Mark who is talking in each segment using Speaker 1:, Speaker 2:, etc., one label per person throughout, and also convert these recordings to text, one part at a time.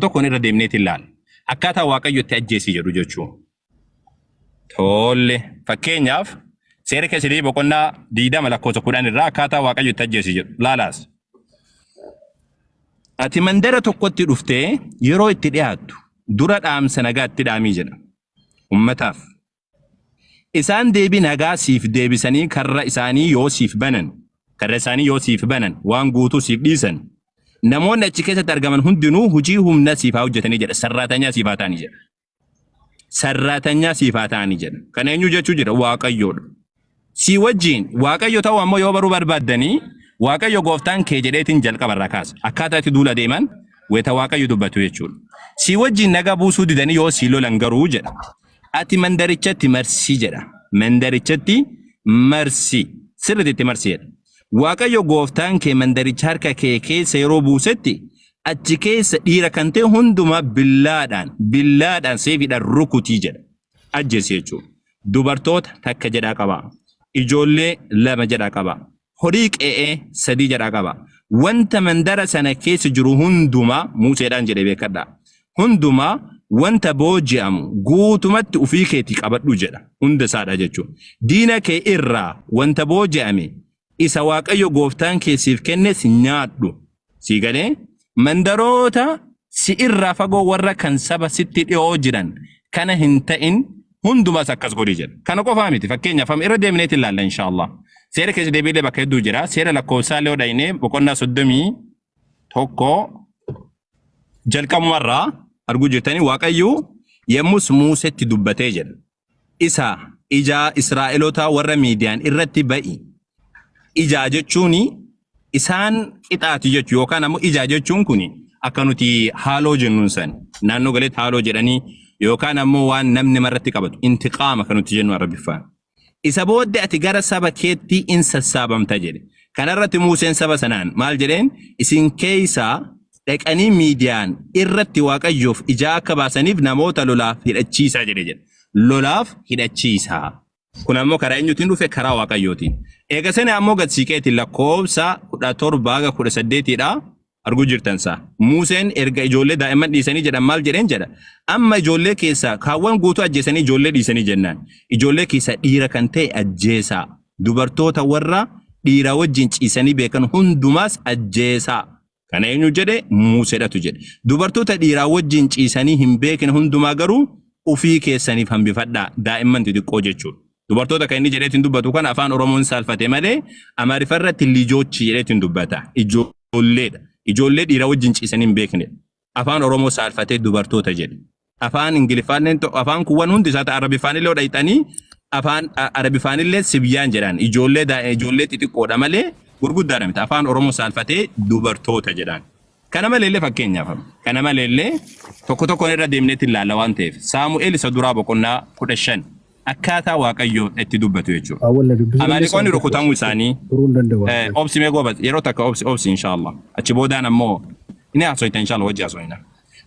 Speaker 1: Tokkoon irra deemneeti ilaalla. Akkaataa Waaqayyo itti ajjeesi jedhu jechuun. Tolle. Fakkeenyaaf, seera keessa deebii boqonnaa 20 lakkoofsa 10 irraa akkaataa Waaqayyo itti ajjeesi jedhu laalaas. Ati mandara tokkotti dhuftee yeroo itti dhiyaattu dura dhaamsa nagaa itti dhaamii jedha. Ummataaf. Isaan deebii nagaa siif deebisanii karra isaanii yoo siif banan, karra isaanii yoo siif banan, waan guutuu siif dhiisan, namoonni achi keessatti argaman hundinuu hojii humna siif haa hojjetanii jedha. Sarraatanyaa siif haa ta'anii jedha. Sarraatanyaa siif haa ta'anii jedha. Kana eenyu jechuu jira? Waaqayyoodha. Si wajjin Waaqayyo ta'uu ammoo yoo baruu barbaaddanii, Waaqayyo gooftaan kee jedheetiin jalqaba irraa kaasa. Akkaataa itti duula deeman wayita Waaqayyo dubbatu jechuudha. Si wajjin nagaa buusuu didanii yoo si lolan garuu jedha. Ati mandarichatti marsi jedha. Mandarichatti marsi. Sirriitti itti marsi jedha. Waaqayyo gooftaan kee mandaricha harka kee keessa yeroo buusetti, achi keessa dhiira kan ta'e hundumaa billaadhaan billaadhaan seefiidhaan rukutii jedha. Ajjeesi jechuudha. Dubartoota takka jedhaa qaba. Ijoollee lama jedhaa qaba. Horii qe'ee sadii jedhaa qaba. Wanta mandara sana keessa jiru hundumaa Museedhaan jedhe, beekadhaa. Hundumaa wanta booji'amu guutumatti ofii keetii qabadhu jedha. Hunda isaadha jechuudha. Diina kee irraa wanta booji'ame isa Waaqayyo gooftaan kee siif kennes nyaadhu. Sii galee? Mandaroota si irraa fagoo warra kan saba sitti dhi'oo jiran kana hin ta'in hundumaas akkas godhi jedha. Kana qofaa miti, fakkeenyaaf amma irra deemneeti ilaalla inshaallah. Seera keessa deebiilee bakka hedduu jira. Seera lakkoofsaa illee dhaynee boqonnaa 31 jalqabumarraa arguu jirtanii, Waaqayyo yommus Muusetti dubbatee jedha. Isa ijaa Israa'elotaa warra Miidiyaan irratti ba'i. Ijaa jechuun isaan qixaati jechuu yookaan ammoo ijaa jechuun kun akka nuti haaloo jennuun san naannoo galeetti haaloo jedhanii yookaan ammoo waan namni marratti qabatu intiqaama kan nuti jennu Arabiffaan. Isa booddee ati gara saba keetti in sassaabamta jedhe. Kanarratti Museen saba sanaan maal jedheen? Isin keessaa dhaqanii Miidiyaan irratti Waaqayyoof ijaa akka baasaniif namoota lolaaf hidhachiisaa jedhe jedha. Lolaaf hidhachiisaa. Kun ammoo karaa eenyuutiin dhufe? Karaa Waaqayyootiin. Eega sana ammoo gad siiqeetiin lakkoofsa 17 haga 18dha. Arguu jirtan isaa. Museen erga ijoollee daa'imman dhiisanii jedhan maal jedheen jedha. Amma ijoollee keessaa kaawwan guutuu ajjeesanii ijoollee dhiisanii jennaan. Ijoollee keessaa dhiira kan ta'e ajjeesaa. Dubartoota warra dhiira wajjin ciisanii beekan hundumaas ajjeesaa. Kana eenyu jedhe? Museedhatu jedhe. Dubartoota dhiiraa wajjin ciisanii hin beekne hundumaa garuu ofii keessaniif hambifadhaa, daa'imman xixiqqoo jechuudha. Dubartoota kan inni jedheetiin dubbatu kana afaan Oromoon saalfate malee Amaariffa irratti lijochi jedheetiin dubbata. Ijoolleedha. Ijoollee dhiira wajjin ciisanii hin beekne. Afaan Oromoo saalfatee dubartoota jedhe. Afaan Ingiliffaallee afaan kuwwan hundi isaa Arabiffaan illee dhayxanii afaan Arabiffaan illee sibyaan jedhaan, ijoollee ijoollee xixiqqoodha malee gurguddaadha miti. Afaan Oromoo saalfatee dubartoota jedhaan. Kana maleellee, fakkeenyaaf, kana maleellee tokko tokkoon irra deemneetti ilaalla waan ta'eef, Saamu'eel isa duraa boqonnaa 15 akkaataa Waaqayyo itti dubbatu jechuudha.
Speaker 2: Awwalla dubbisuu
Speaker 1: Amaaleqoonni rukutamuu isaanii
Speaker 2: turuu hin danda'u.
Speaker 1: Obsi mee goobas, yeroo takka obsi, obsi inshaallah. Achi boodaan ammoo inni haasoyta inshaallah, wajji haasoyna.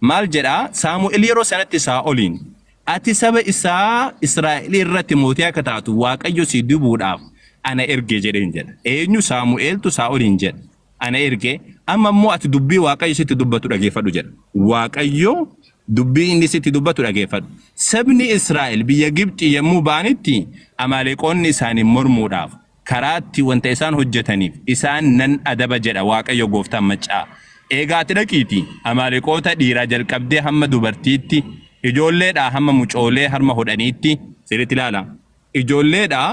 Speaker 1: Maal jedhaa? Saamu'eel yeroo sanatti Saa'oliin, ati saba isaa Israa'el irratti mootii akka taatu Waaqayyo si dibuudhaaf ana erge jedheen jedha. Eenyu? Saamu'eeltu Saa'oliin jedha. Ana erge, amma immoo ati dubbii Waaqayyo sitti dubbatu dhageeffadhu jedha. Waaqayyo dubbii inni sitti dubbatu dhageeffadhu. Sabni Israa'el biyya Gibxii yommuu ba'anitti Amaaleqoonni isaaniin mormuudhaaf karaatti wanta isaan hojjetaniif isaan nan adaba jedha Waaqayyo gooftaan maccaa. Egaa ati dhaqiitii Amaaleqoota dhiiraa jalqabdee hamma dubartiitti, ijoolleedhaa hamma mucoolee harma hodhaniitti, sirriitti ilaalaa, ijoolleedhaa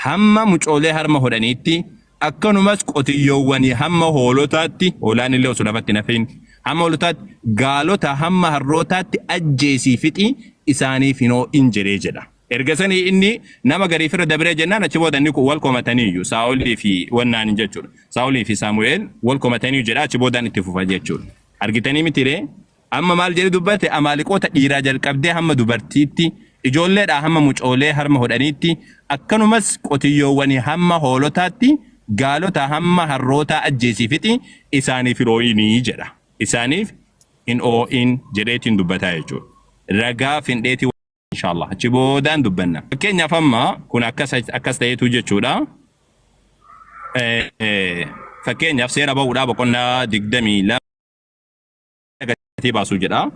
Speaker 1: hamma mucoolee harma hodhaniitti, akkanumas qotiyyoowwanii hamma hoolotaatti, hoolaan illee osoo lafatti hin hafin, hamma hoolotaatti, gaalota hamma harrootaatti ajjeesii fixi, isaaniif hin oo'in jedhee jedha. Erga sanii inni nama gariif irra dabree jennaan, achi booda inni kun wal komataniiyyu Saa'olii fi wannaan jechuudha. Saa'olii fi Saamu'eel wal komataniiyyu jedha, achi boodaan itti fufa jechuudha. Argitanii miti ree? Amma maal jedhee dubbate? Amaaliqoota dhiiraa jalqabdee hamma dubartiitti, ijoolleedhaa hamma mucoolee harma hodhaniitti, akkanumas qotiyyoowwanii hamma hoolotaatti, gaalota hamma harrootaa ajjeesii fixi, isaaniif hin oo'inii jedha. Isaaniif hin oo'in jedheetiin dubbataa jechuudha. Ragaa findheetii inshallah achi boodaan dubbanna. Fakkeenyaaf amma kun akkas akkas ta'eetu jechuudha. Fakkeenyaaf seera ba'uudhaa boqonnaa 22 gatii baasu jedha.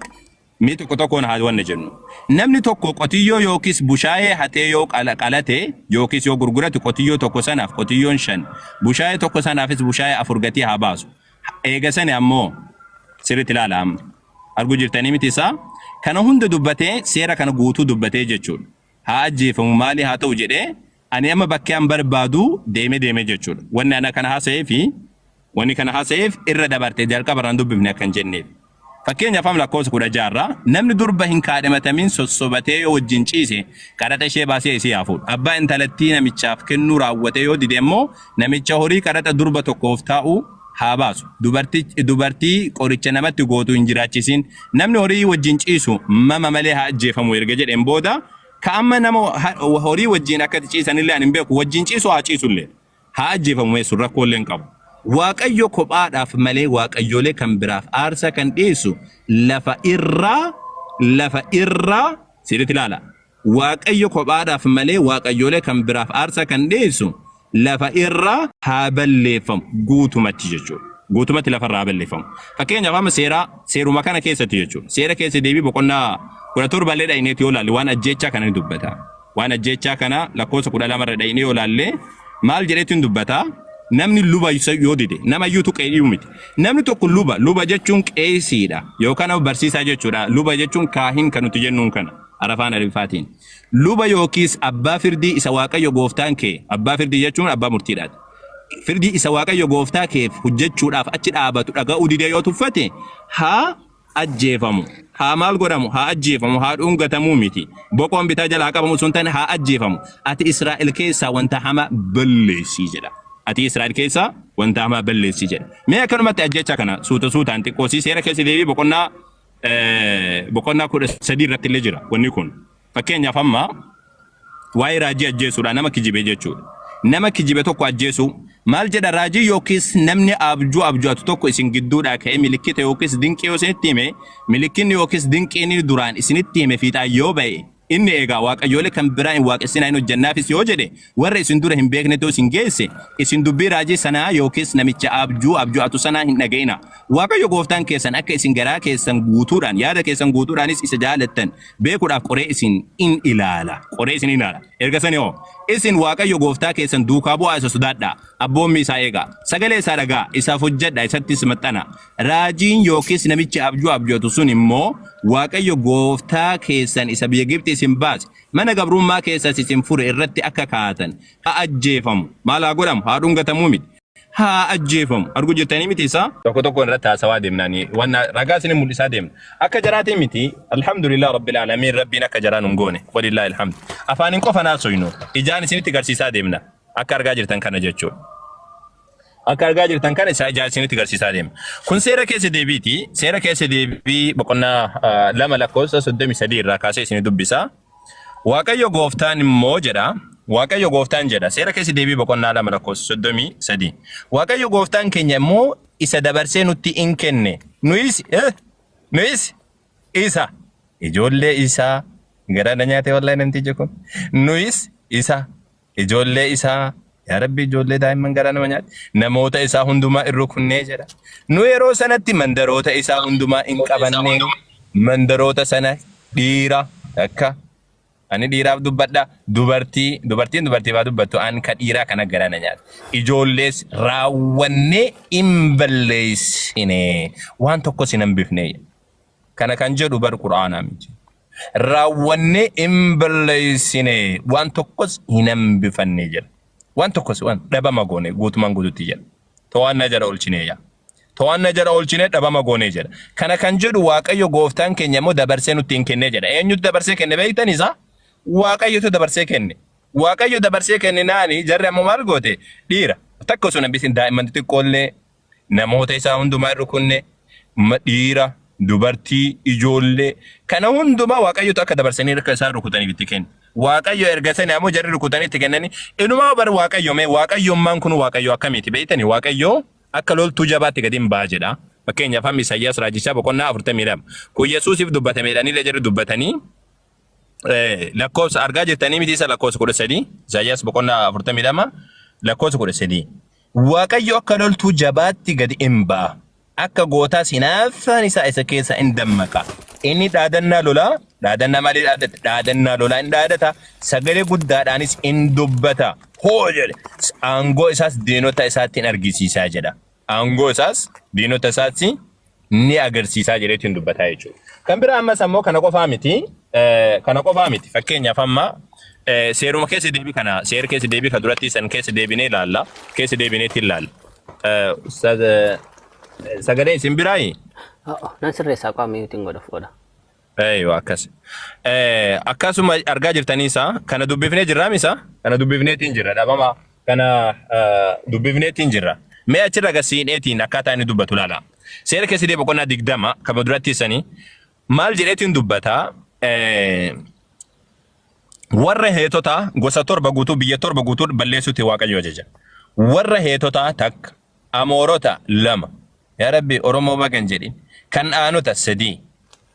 Speaker 1: Mee tokko tokkoon haa wanna jennu. Namni tokko qotiyyoo yookiis bushaayee hatee yoo qalate yookiis yoo gurgurate qotiyyoo tokko sanaaf qotiyyoon 5, bushaayee tokko sanaafis bushaayee 4 gatii haa baasu. Eega sani ammoo sirriitti ilaala amma. Arguu jirtanii miti isaa? Kana hunda dubbatee seera kana guutuu dubbatee jechuudha. Haa ajjeefamu maali haa ta'u jedhee ani amma bakkee an barbaadu deeme deeme jechuudha. Wanni ana kana haasa'ee fi wanni kana haasa'eef irra dabarte jalqaba irraan dubbifne akka hin jenneef. Fakkeenyaaf amma lakkoofsa 16 irraa namni durba hin kaadhimatamin sossobatee yoo wajjin ciise qaraxa ishee baasee isii haa fuudhu. Abbaa intalattii namichaaf kennuu raawwatee yoo dide immoo namicha horii qaraxa durba tokkoof taa'u haa baasu. Dubartii qoricha namatti gootu hin jiraachisin. Namni horii wajjin ciisu mama malee haa ajjeefamu erga jedheen booda ka amma nama horii wajjin akkatti ciisanillee ani hin beeku wajjin ciisu haa ciisullee. Haa ajjeefamu mee sun rakkoo illee hin qabu. Waaqayyo kophaadhaaf malee waaqayyolee kan biraaf aarsaa kan dhiyeessu lafa irraa lafa irraa sirriitti ilaala. Waaqayyo kophaadhaaf malee waaqayyolee kan biraaf aarsaa kan dhiyeessu lafa irraa haa balleeffamu guutumatti jechuudha. Guutumatti lafa irraa haa balleeffamu. Fakkeenyaaf amma seeraa seeruma kana keessatti jechuudha. Seera keessa deebii boqonnaa 17 illee dhayineeti yoo ilaalle waan ajjeechaa kana ni dubbata. Waan ajjeechaa kana lakkoofsa 12 irra dhayinee yoo ilaalle maal jedheetu hin dubbata? Namni luba yoo dide nama iyyuu tuqee dhiyu miti. Namni tokko luba luba jechuun qeesiidha yookaan nama barsiisaa jechuudha. Luba jechuun kaahin kan nuti jennuun kana arafaan arifaatiin. Luba yookiis abbaa firdii isa Waaqayyo gooftaan kee abbaa firdii jechuun abbaa murtiidhaati. Firdii isa Waaqayyo gooftaa keef hojjechuudhaaf achi dhaabatu dhaga'uu didee yoo tuffate haa ajjeefamu. Haa maal godhamu? Haa ajjeefamu, haa dhungatamuu miti. Boqoon bitaa jalaa qabamu osoo hin taane haa ajjeefamu. Ati Israa'el keessaa wanta hamaa balleessi jedha. Ati Israa'el keessaa wanta hamaa balleessi jedha. Mee akkanumatti ajjeechaa kana suuta suutaan xiqqoosii seera keessa deebii boqonnaa 13 irratti illee jira wanni kun. Fakkeenyaaf amma waa'ee raajii ajjeesuudha nama kijibe jechuudha. Nama kijibe tokko ajjeesuu maal jedha raajii yookiis namni abjuu abju'atu tokko isin gidduudhaa ka'ee milikkita yookiis dinqii yoo isinitti hime milikkinni yookiis dinqiin inni duraan isinitti hime fiixaan yoo ba'e inni egaa waaqayyoolee kan biraa hin waaqessinaa hin hojjennaafis yoo jedhe warra isin dura hin beeknetti yoo isin geesse isin dubbii raajii sanaa yookiis namicha abjuu abju'atu sanaa hin dhaga'ina. Waaqayyo gooftaan keessan akka isin garaa keessan guutuudhaan yaada keessan guutuudhaanis isa jaalattan beekuudhaaf qoree isin in ilaala. Qoree isin in ilaala. Erga sani hoo isin Waaqayyo gooftaa keessan duukaa bu'aa isa sodaadhaa. Abboommii isaa eegaa. Sagalee isaa dhagaa. Isaaf hojjedha. Isattis maxxana. Raajiin yookiis namichi abjuu abjootu sun immoo Waaqayyo gooftaa keessan isa biyya Gibxi isin baase mana gabrummaa keessas isin fure irratti akka kaatan haa ajjeefamu. Maal haa godhamu? Haa dhungatamuu miti. Haa ajjeefamu. Argu jirtanii miti isaa? Tokko tokkoon irratti haasawaa deemnaani. Wanna ragaa isin mul'isaa deemna. Akka jaraatiin miti. Alhamdulillah Rabbil Aalamiin Rabbiin akka jaraa nun goone. Walillahi alhamd. Afaaniin qofa naasoynu. Ijaan isinitti garsiisaa deemna. Akka argaa jirtan kana jechuudha. Akka argaa jirtan kana isaa ijaan isinitti garsiisaa deemna. Kun seera keessa deebiiti. Seera keessa deebii boqonnaa 2 lakkoofsa 33 irraa kaasee isin dubbisa. Waaqayyo gooftaan immoo jedha, Waaqayyo gooftaan jedha, seera keessa deebii boqonnaa 2 lakkoofsa 33. Waaqayyo gooftaan keenya immoo isa dabarsee nutti in kenne. Nuyis, eh, nuyis isa ijoollee isaa gara na nyaate wallahi namtichi kun. Nuyis isa ijoollee isaa yaa rabbi ijoollee daa'imman garaa nama nyaate namoota isaa hundumaa in rukunnee jedha. Nu yeroo sanatti mandaroota isaa hundumaa in qabannee mandaroota sana dhiira akka ani dhiiraaf dubbadha dubartii dubartiin dubartiif haa dubbattu an ka dhiiraa kana garaa na nyaate ijoollees raawwannee in balleessine waan tokkos hin hambifne. Kana kan jedhu bar Qur'aanaa miti. Raawwannee hin balleessine waan tokkos hin hambifanne jedha. Waan tokkos waan dhabama goone guutumaan guututti jedha. To'annaa jala oolchinee yaa. To'annaa jala oolchinee dhabama goonee jedha. Kana kan jedhu Waaqayyo gooftaan keenya immoo dabarsee nutti hin kennee jedha. Eenyutu dabarsee kenne beektan isaa? Waaqayyotu dabarsee kenne. Waaqayyo dabarsee kenninaani jarri ammoo maal goote? Dhiira. Takka osoo hin hambisin daa'imman xixiqqoollee namoota isaa hundumaa hin rukunne, dhiira, dubartii, ijoollee, kana hundumaa Waaqayyotu akka dabarsanii harka isaan rukutaniif itti kenne. Waaqayyo erga sani ammoo jarri rukutanii itti kennanii, inumaa bar Waaqayyo mee Waaqayyummaan kun Waaqayyo akkamiiti beektani? Waaqayyo akka loltuu jabaatti gadi hin ba'a jedha. Fakkeenyaaf amma Isaayyaas raajichaa boqonnaa 42. Kun Yesuusiif dubbatamedha jarri dubbatanii lakkoofsa argaa jirtanii miti isa lakkoofsa 13 Isaayyaas boqonnaa 42 lakkoofsa 13. Waaqayyo akka loltuu jabaatti gadi in ba'a. Akka gootaas hinaaffaan isaa isa keessa in dammaqa. Inni dhaadannaa lolaa, dhaadannaa maalii dhaadata? Dhaadannaa lolaa in dhaadata, sagalee guddaadhaanis in dubbata. Hoo jedhe. Aangoo isaas diinota isaatti in argisiisaa jedha. Aangoo isaas diinota isaatti ni agarsiisaa jedheetu hin dubbataa jechuudha. Kan biraa ammas ammoo kana qofaa miti. Kana qofaa miti. Fakkeenyaaf amma seeruma keessa deebii kana seera keessa deebii kan duratti san keessa deebinee ilaalla. Keessa deebineetti ilaalla. Ustaaz sagalee isin biraayi?
Speaker 2: Nan sirreessaa qaama miyuutiin godha godha.
Speaker 1: Eeywa akkas. Akkasuma argaa jirtanii isaa kana dubbifnee jirraa misa? Kana dubbifneetiin jirra dhabama. Kana dubbifneetiin jirra. Mee achirra gasiineetiin akkaataa inni dubbatu laala. Seera keessa deebii boqonnaa 20 kama duratti sanii maal jedheetiin dubbata? Warra Heetotaa gosa torba guutuu biyya torba guutuu balleessuutti Waaqayyo ajaja. Warra Heetotaa takka, Amoorota lama, yaa Rabbi Oromoo baga hin jedhin, Kan'aanota sadii,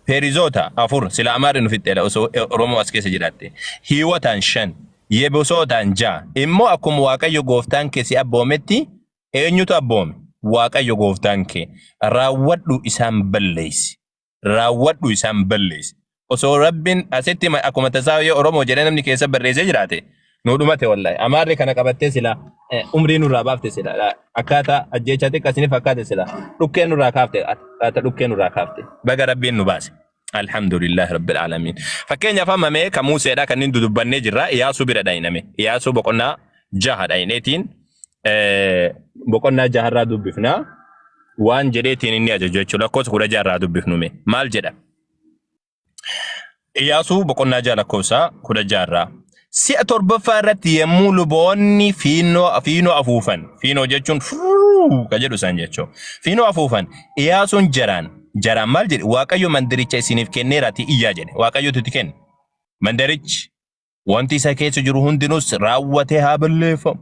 Speaker 1: Perizoota afur, sila Amaarri nu fixxeedha osoo Oromoo as keessa jiraatte, Hiiwotaan shan, Yebusootaan ja'a, immoo akkuma Waaqayyo gooftaan kee si abboometti eenyutu abboome? Waaqayyo gooftaan kee raawwadhu isaan balleessi. Raawwadhu isaan balleessi. Osoo Rabbiin asitti akkuma tasaa yoo Oromoo jedhee namni keessa barreessee jiraate nuu dhumate wallahi. Amaarri kana qabattee sila umrii nurraa baafte sila akkaataa ajjeechaa xiqqaa isiniif fakkaate sila dhukkee nurraa kaafte akkaataa dhukkee nurraa kaafte. Baga Rabbiin nu baase. Alhamdulillahi Rabbil Aalamiin. Fakkeenyaaf amma mee kan Museedha kan inni dudubbannee jirra Iyaasuu bira dhayiname. Iyaasuu boqonnaa jaha dhayineetiin boqonnaa jaharraa dubbifna. Waan jedheetiin inni ajaju jechuudha. Lakkoofsa 16 irraa dubbifnu mee. Maal jedha? Iyaasuu boqonnaa 6 lakkoofsa 16 irraa. Si'a torbaffaa irratti yommuu luboonni fiinnoo fiinoo afuufan, fiinoo jechuun furuu ka jedhu isaan jechuu. Fiinoo afuufan, Iyaasuun jaraan, jaraan maal jedhe? Waaqayyo mandaricha isiniif kenneeraatii iyyaa jedhe. Waaqayyotu itti kenne. Mandarichi Wanti isa keessa jiru hundinuus raawwatee haa balleeffamu.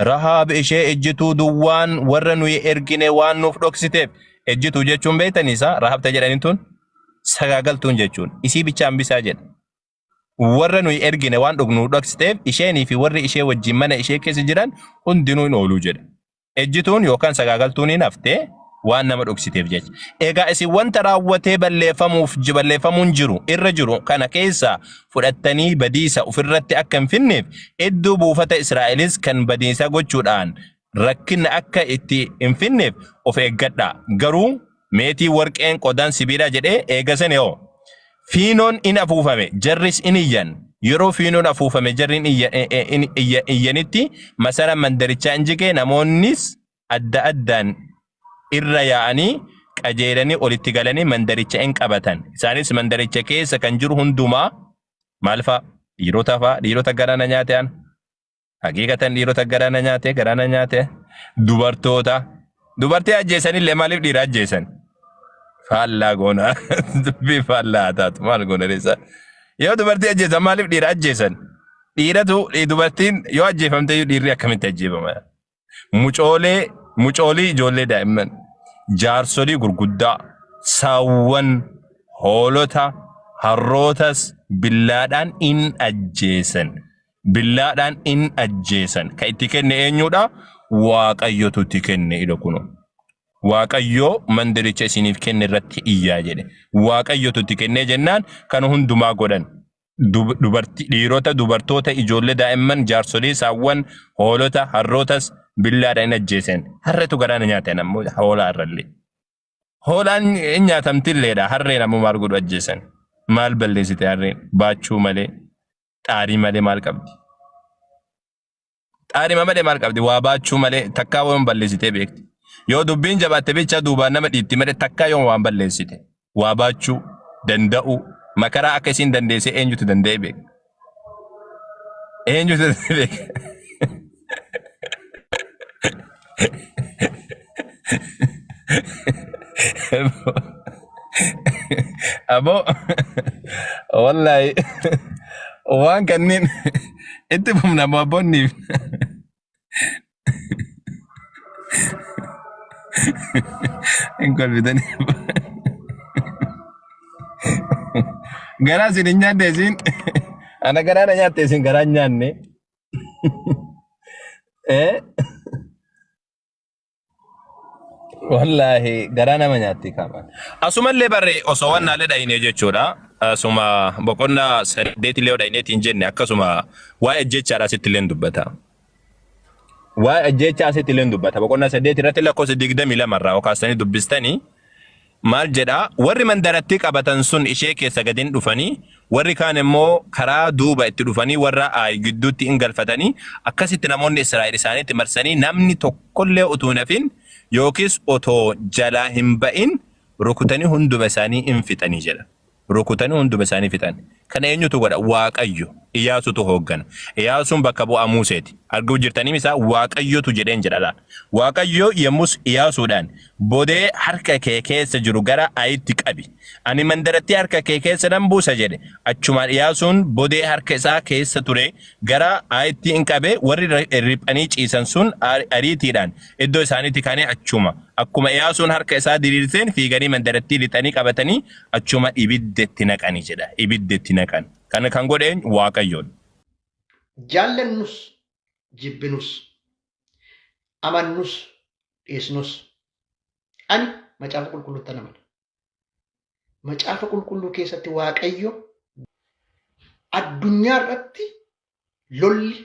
Speaker 1: Rahaab ishee ejjituu duwwaan warra nuyi ergine waan nuuf dhoksiteef. Ejjituu jechuun beektanii isaa Rahaab ta jedhaniin tun sagaagaltuun jechuun isii bicha hambisaa jedha. Warra nuyi ergine waan dhugnu dhoksiteef isheenii fi warri ishee wajjin mana ishee keessa jiran hundinuu hin ooluu jedha. Ejjituun yookaan sagaagaltuun hin hafte waan nama dhoksiteef jecha. Egaa isin wanta raawwatee balleeffamuuf balleeffamuun jiru irra jiru kana keessaa fudhattanii badiisa ofirratti akka hin finneef iddoo buufata Israa'elis kan badiisaa gochuudhaan rakkina akka itti hin finneef of eeggadhaa. Garuu meetii warqeen qodaan sibiilaa jedhee eega sani hoo? Fiinoon in afuufame, jarris in iyyan. Yeroo fiinoon afuufame jarri in iyya- in iyya- iyyanitti masaraan mandarichaa in jige, namoonnis adda addaan irra yaa'anii qajeelanii olitti galanii mandaricha in qabatan. Isaanis mandaricha keessa kan jiru hundumaa maal fa'a? Dhiirota fa'a, dhiirota garaa na nyaate ana. Haqiiqatan dhiirota garaa na nyaate, garaa na nyaate. Dubartoota. Dubartii ajjeesanillee maaliif dhiira ajjeesan? Faallaa goona. Dubbii faallaa haa taatu. Maal goona reessa? Yoo dubartii ajjeesan maaliif dhiira ajjeesan? Dhiiratu dubartiin yoo ajjeefamte iyyuu dhiirri akkamitti ajjeefama? Mucoolee, mucoolii ijoollee daa'imman, jaarsolii gurguddaa, saawwan, hoolota, harrootas billaadhaan in ajjeesan. Billaadhaan in ajjeesan. Kan itti kenne eenyudha? Waaqayyotu itti kenne ila kunoo. Waaqayyo mandaricha isiniif kenne irratti iyyaa jedhe. Waaqayyotu itti kennee jennaan kan hundumaa godhan. Dubarti, dhiirota, dubartoota, ijoollee daa'imman, jaarsolii, saawwan, hoolota, harrootas billaadhaan in ajjeesan. Harreetu garaa na nyaate ammoo hoolaa irrallee. Hoolaan hin nyaatamtilleedha. Harreen ammoo maal godhu ajjeesan? Maal balleessite harreen? Baachuu malee, xaarii malee maal qabdi? Xaarima malee maal qabdi? Waa baachuu malee takkaa waan balleessitee beekti. Yoo dubbiin jabaatte bicha duubaan nama dhiitti malee takkaa yoo waan balleessite. Waa baachuu, danda'uu, makaraa akka isiin dandeessee eenyutu danda'ee beeka? Eenyutu danda'ee beeka? Aboo wallahi waan kanneen itti fufna ammoo abboonniif. Hin kolfitanii. Garaa isin hin nyaanne isin ana garaa na nyaatte isin garaa hin nyaanne. Eh? Wallaahi garaa nama nyaatti kaaba. Asumallee barre osoo wannaalee dhayinee jechuudha. Asuma boqonnaa 8 illee dhayineetiin jenne akkasuma waa'ee ajjeechaadha asitti illee dubbata. Waa'ee ajjeechaa asitti illee dubbata. Boqonnaa 8 irratti lakkoofsa 22 irraa okaastanii dubbistanii maal jedhaa? Warri mandarattii qabatan sun ishee keessa gadi hin dhufanii, warri kaan immoo karaa duuba itti dhufanii warra Aayi gidduutti in galfatanii, akkasitti namoonni Israa'el isaanitti marsanii namni tokkollee utuu hin hafin yookiis otoo jalaa hin ba'in rukutanii hunduma isaanii in fixanii jedha. Rukutanii hunduma isaanii fixan. Kana eenyutu godha? Waaqayyo. Iyaasutu hooggana. Iyaasuun bakka bu'aa Museeti. Arguu jirtanii isaa Waaqayyotu jedheen jedha laal. Waaqayyo yommus Iyaasuudhaan, Bodee harka kee keessa jiru gara Ayitti qabi. Ani mandarattii harka kee keessa nan buusa jedhe. Achumaan Iyaasuun bodee harka isaa keessa ture gara Ayitti in qabe, warri riphanii ciisan sun ariitiidhaan iddoo isaaniitii ka'anii achuma akkuma Iyaasuun harka isaa diriirseen fiiganii mandarattii lixanii qabatanii achuma ibidda itti naqani jedha. Ibidda itti naqan. Kana kan godhe eenyu? Waaqayyoodha.
Speaker 3: Jaallannus jibbinus, amannus dhiisnus, ani Macaafa Qulqulluuttan amana. Macaafa Qulqulluu keessatti Waaqayyo addunyaa irratti lolli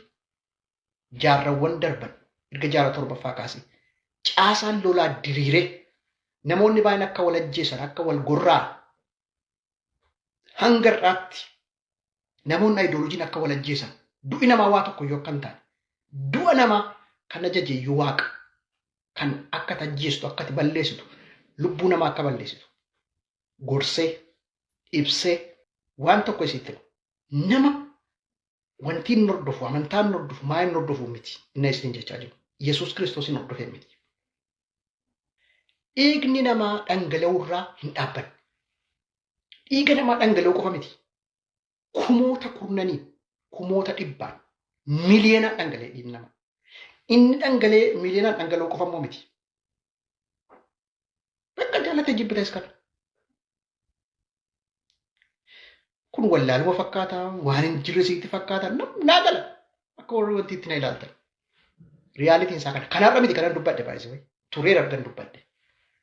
Speaker 3: jaarrawwan darban erga jaarraa torbaffaa kaasee caasaan lolaa diriiree namoonni baay'een akka wal ajjeesan, akka wal gorra'an, hanga har'aatti namoonni ayidoolojiin akka wal ajjeesan, du'i namaa waa tokko iyyuu akka hin taane, du'a namaa kan ajaje iyyuu Waaqa, kan akka ati ajjeestu, akka ati balleessitu, lubbuu namaa akka balleessitu gorsee ibsee waan tokko isitti hima. Nama wanti inni hordofu, amantaa inni hordofu, maa inni hordofu miti inni isin jechaa jiru. Yesuus Kiristoos hin hordofee miti. Dhiigni namaa dhangala'uu irraa hin dhaabbanne. Dhiiga namaa dhangala'uu qofa miti. Kumoota kurnaniin, kumoota dhibbaan, miliyoonaan dhangala'e dhiigni namaa. Inni dhangala'ee miliyoonaan dhangala'uu qofa immoo miti. Bakka jaallatee jibbites kana. Kun wallaaluma fakkaata, waan hin jirre sitti fakkaata, naa gala. Akka warri wanti itti na ilaaltan. Riyaalitiin isaa kana. Kanaarra miti kanan dubbadhe baay'isee. Tureera argan dubbadhe.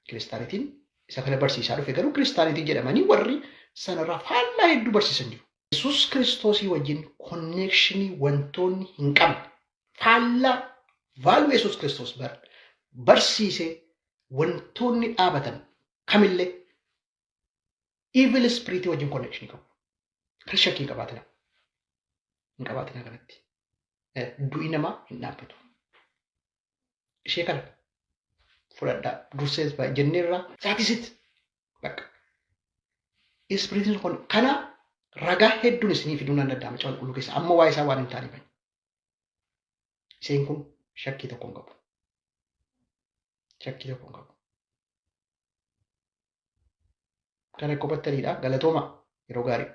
Speaker 3: Kiristaanitiin isa kana barsiisaa dhufe, garuu kiristaanitii jedhamanii warri sanarraa faallaa hedduu barsiisan jiru. Yesuus Kiristoosii wajjin konneekshinii wantoonni hin qabne, faallaa vaaluu Yesuus Kiristoos barsiisee wantoonni dhaabatan kamillee evil spirit wajjin connection qabu. Kan shakkii hin qabaatina. Hin qabaatina kanatti. Du'i namaa hin dhaabbatu. Ishee kana fudhadhaa. Dursees baay'ee jenneerraa. That is it. Bakka. Spiritiin kun kana ragaa hedduun isinii fiduu nan danda'a Macaafa Qulqulluu keessa. Amma waa'ee isaa waan hin taaneef. Isheen kun shakkii tokko hin qabu. Shakkii tokko hin qabu. Kana qofattaniidha. Galatooma, yeroo gaarii.